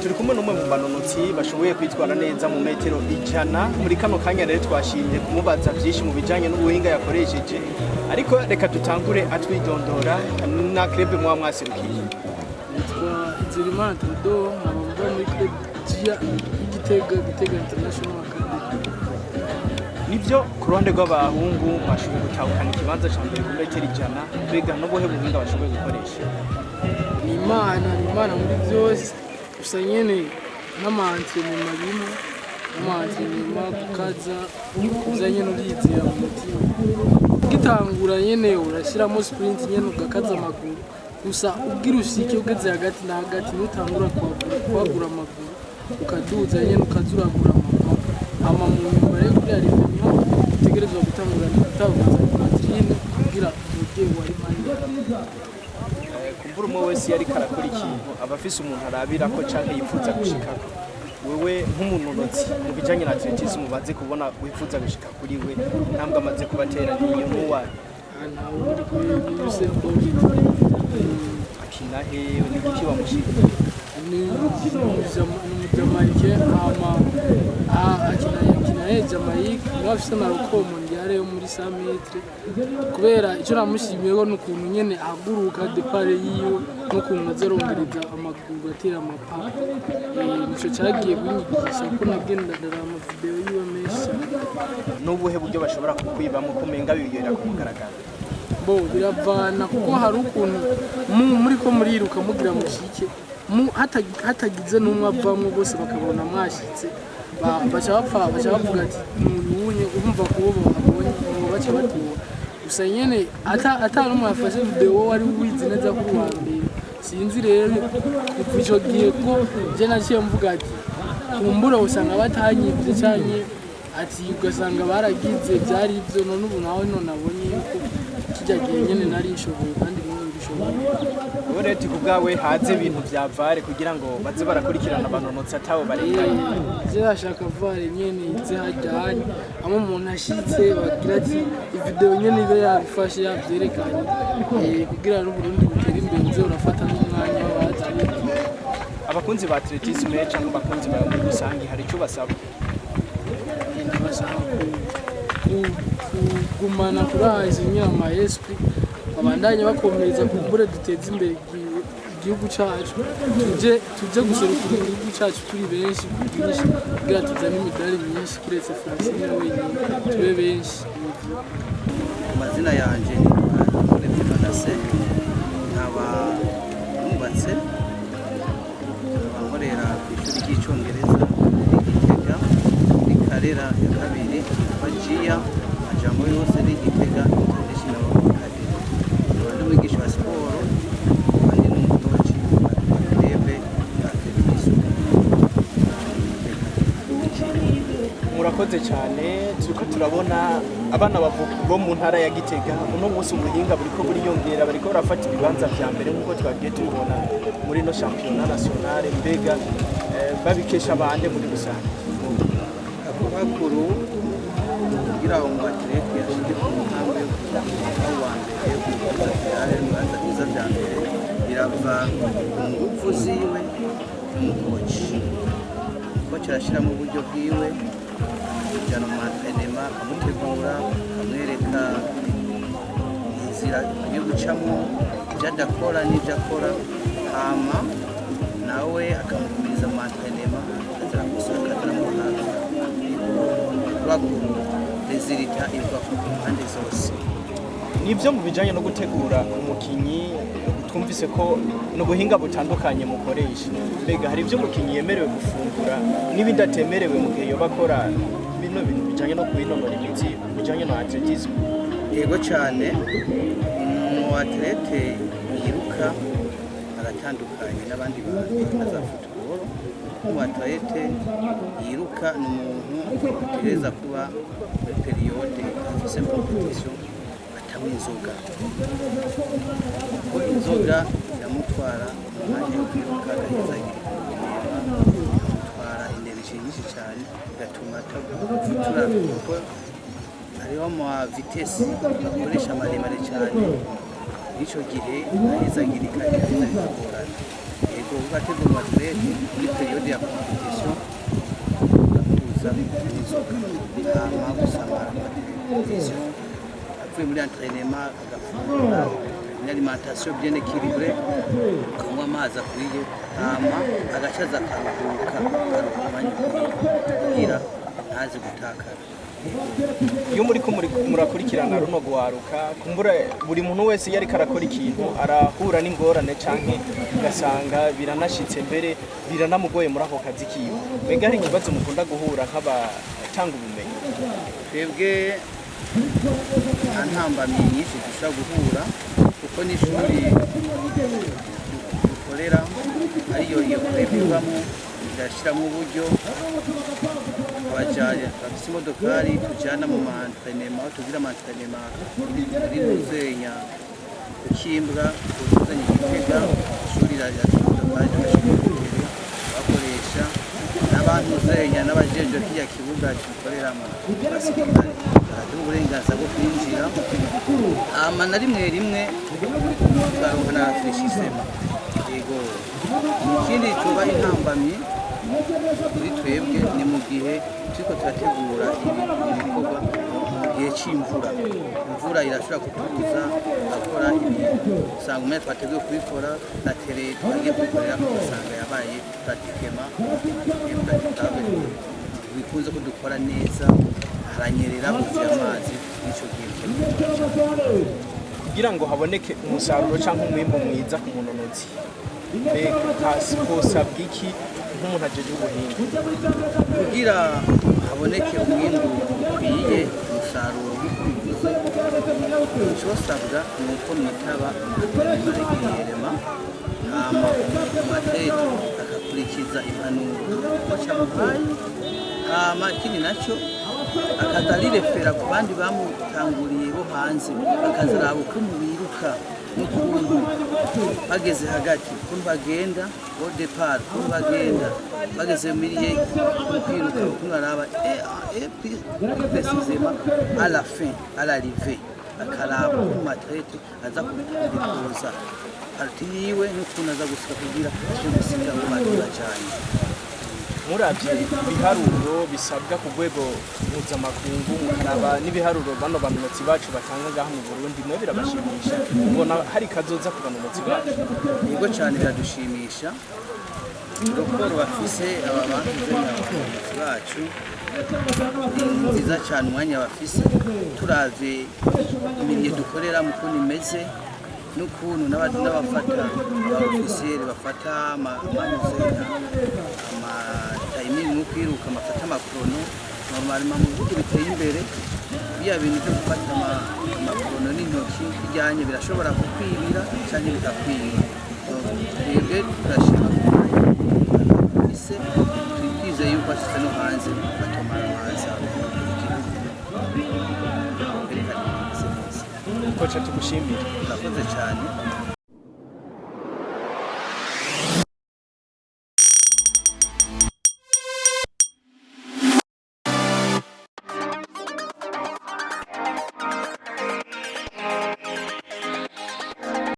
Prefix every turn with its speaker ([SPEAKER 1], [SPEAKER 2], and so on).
[SPEAKER 1] Turi kumwe n'umwe mu banonotsi bashoboye kwitwara neza mu metero 100. Muri kano kanya rero twashimye kumubaza byinshi mu bijanye n'ubuhinga yakoresheje, ariko reka dutangure atwidondora na club muba mwaserukiye.
[SPEAKER 2] Nitwa Nzerimana Theodore, nkaba mva muri club GIA y'Igitega, Gitega International Academy.
[SPEAKER 1] Nibyo, ku ruhande rw'abahungu bashoboye gutahukana ikibanza ca mbere ku metero 100. Mbega n'ubuhe buhinga bashoboye gukoresha?
[SPEAKER 2] Ni Imana, ni Imana muri byose. Gusa nyene n'ama entraînement bimwe, n'ama entraînement, gukaza, kuza nyene urizera mu mutima. Ugitangura nyene urashyiramo sprint nyene, ugakaza amaguru. Gusa ubwira ushike ugeze hagati na hagati, ntutangura kwagura amaguru, ukaduza nyene, ukaza uragura amaguru. Hama mu nyuma rero kuri arrivée niho utegerezwa gutangura gutabuza poitrine kugira umubyeyi wari impande yawe.
[SPEAKER 1] Kumbura umwe wese iyo ariko arakora ikintu aba afise umuntu arabirako canke yifuza gushikako. Wewe nk'umunonotsi mu bijanye na athlétisme umaze kubona wifuza gushika kuri we, intambwe amaze kubatera niyo n'uwayo?
[SPEAKER 2] Aha nta wundi kuri Usain Bolt.
[SPEAKER 1] Akina he? N'igiki wamushimye?
[SPEAKER 2] Ni umujamaike, hama akina ye Jamaica, niwe afise na record mondiale yo muri 100 mètres. Kubera icyo namushimiyeho ni ukuntu nyene ahaguruka, départ yiwe, n'ukuntu aza arongereza amaguru, atera ama pas. Nico cagiye kunyigisha kuko nagenda ndaraba ama vidéo yiwe menshi cyane.
[SPEAKER 1] N'ubuhe buryo bashobora kukwibamo ko umenga bibera ku mugaragaro?
[SPEAKER 2] Bo biravana, kuko hari ukuntu muri ko muriruka mugira mushike hatagize n'umwe avamwo, bose bakabona mwashitse, baca bapfa, baca bavuga ati nuyunye. Urumva kubo babonye ngo baca batora. Gusa nyene ata n'umwe yafashe vidéo, wari wizi neza ko uri uwa mbere. Sinzi rero kuva ico gihe ko je naciye mvuga ati kumbura usanga batanyivye, canke ati ugasanga baragize byari ibyo. None ubu nawe none abonye yuko kijya gihe nyene nari nshoboye kandi n'ubu mbishoboye.
[SPEAKER 1] Wowe rero ku bwawe haze ibintu vya VAR kugira ngo baze barakurikirana abanonotsi atabo barenganye?
[SPEAKER 2] Je ashaka VAR nyene ize hajyanye aho umuntu ashitse, bagira ati i vidéo nyene ibe yabifashe, yavyerekanye, kugira n'Uburundi butere imbere, uze urafata n'umwanya w'abathlète.
[SPEAKER 1] Abakunzi ba athlétisme cyangwa abakunzi bawe muri rusange, hari icyo basaba?
[SPEAKER 2] Ndabasaba kugumana courage nyine, ama esprit, babandanye bakomeza kumbure duteze imbere igihugu cacu, tuje guserukira igihugu cacu turi benshi ku bwinshi, kugira tuzane imidari myinshi kiretse Francine wenyine, tube benshi.
[SPEAKER 3] Amazina yanjye ni Uretse Manase, nkaba nubatse, nkaba nkorera ku ishuri ry'Icyongereza riri Gitega muri Karera ya kabiri, yitwa GIA, amajambo yose ni Gitega International Academy. Nkaba ndi umwigisha wa siporo kandi n'umukoci wa club ya athlétisme.
[SPEAKER 1] Murakoze cyane. Turiko turabona abana bo mu ntara ya Gitega uno munsi ubuhinga buriko buriyongera, bariko barafata ibibanza vya mbere nk'uko twagiye tubibona muri no championnat nationale. Mbega babikesha bande muri rusange?
[SPEAKER 3] Ako bakuru kugira ngo umu athlète ashike ku ntambwe yo kuba uwa mbere, ku bibanza finale, mu bibanza byiza vya mbere, birava ku nguvu ziwe n'umukoci. Umukoci arashyiramo uburyo bwiwe, akamujyana mu entraînement, akamutegura, akamwereka inzira yo gucamo, ibyo adakora n'ibyo akora, hama nawe akamugumiriza mu entraînement, akaza akaza aramuha. Bakuru résultat iva ku mpande zose.
[SPEAKER 1] Nibyo, mu bijanye no gutegura umukinyi twumvise ko n'ubuhinga butandukanye mukoresha. Mbega hari ibyo umukinyi yemerewe gufungura n'ibindi atemerewe mu gihe yoba akora bino bintu bijanye no kwinonora imitsi, bijanye na athlétisme?
[SPEAKER 3] Yego cyane. Umu athlète yiruka aratandukanye n'abandi bantu za football. Umu athlète yiruka ni umuntu ategereza kuba muri période afise compétition atanywa inzoga, kuko inzoga iramutwara umwanya wo kwiruka, agaheza ikamutwara énergie nyinshi cyane, bigatuma atavutura, kuko hariho ama vitesse bakoresha maremare cyane. N'icyo gihe ahezagirika, bigaheza bikagorana. Yego. Urategura umu athlète muri période ya compétition, urakuza n'inzoga, hama gusamara compétition, avuye muri entraînement agafungura une alimentation bien équilibrée, akanywa amazi akwiye, hama agacaza akaruhuka, akaruhuka umwanya ukwiye kugira ntaze gutakara.
[SPEAKER 1] Iyo muri ko murakurikirana runo gwaruka, kumbura buri muntu wese iyo ariko arakora ikintu arahura n'ingorane, canke ugasanga biranashitse mbere biranamugoye muri ako kazi kiwe. Mbega hari ikibazo mukunda guhura nk'abatanga ubumenyi?
[SPEAKER 3] Twebwe nta ntambamyi nyinshi dushobora guhura, kuko n'ishuri dukorera ariyo iyo club ibamo irashyiramo uburyo. Abajyanye bafite imodokari tujyana mu ma entraînement, aho tugira ama entraînement ari muzenya kukimbwa tuzanye Gitega. Ishuri rirafite imodokari tugashyira bakoresha n'abantu zenya n'abajejwe kiriya kibuga dukoreramo, abasirikare baraduha uburenganzira bwo kwinjira, hama na rimwe rimwe tukaronka na rafraîchissement. Yego, ikindi tuba intambamyi kuri twebwe ni mu gihe turiko turategura ibikorwa mu gihe c'imvura. Imvura irashobora kutubuza gukora ibintu, usanga umwanya twateguye kubikora na terrain twagiye kubikorera ugasanga yabaye pratiquement impraticable, bikunze ko dukora neza, haranyerera, huzuye amazi, n'ico gihe bica bigora cane.
[SPEAKER 1] Kugira ngo haboneke umusaruro cyangwa umwimbu mwiza ku munonotsi, mbega hosabwa iki nk'umuntu ajejwe ubuhinga?
[SPEAKER 3] Kugira haboneke umwimbu ukwiye, umusaruro nk'uko bivuze, icosabwa ni uko mwitaba régulièrement, hama umu athlète agakurikiza impanuro coach amuhaye, hama ikindi nacyo akaza arirefera ku bandi bamutanguriye bo hanze, akazaraba ukuntu biruka n'ukuntu bageze hagati, ukuntu bagenda au départ, ukuntu bagenda bageze muri mu kwiruka, ukuntu baraba et puis précisément à la fin, à l'arrivée, akaraba ukuntu umu athlète aza kudepoza partie yiwe n'ukuntu aza gusiga kugira aje gusiga abo bandi bajanye.
[SPEAKER 1] Muravye ibiharuro bisabwa ku rwego mpuzamakungu, mukaraba n'ibiharuro bano banonotsi bacu batanga ngaha mu Burundi, mwe birabashimisha? Mubona hari kazoza ku banonotsi bacu?
[SPEAKER 3] Yego cyane, biradushimisha. Raporo bafise aba bantuze abayobozi bacu ni nziza cyane. Umwanya bafise, turavye imirimo dukorera mu ukuntu imeze n'ukuntu n'abafata aba officiels bafata amanuzenya ama timing mu kwiruka, bafata ama chrono. Normalement mu bihugu biteye imbere, biriya bintu byo gufata ama chrono n'intoki bijyanye birashobora kukwibira cyangwa bikakwiba. Twebwe turashima ise, twizeye yuko ashitse no hanze batomara amaza igihugu berekana imeze neza.
[SPEAKER 1] Coach, tugushimire.
[SPEAKER 3] Murakoze cyane.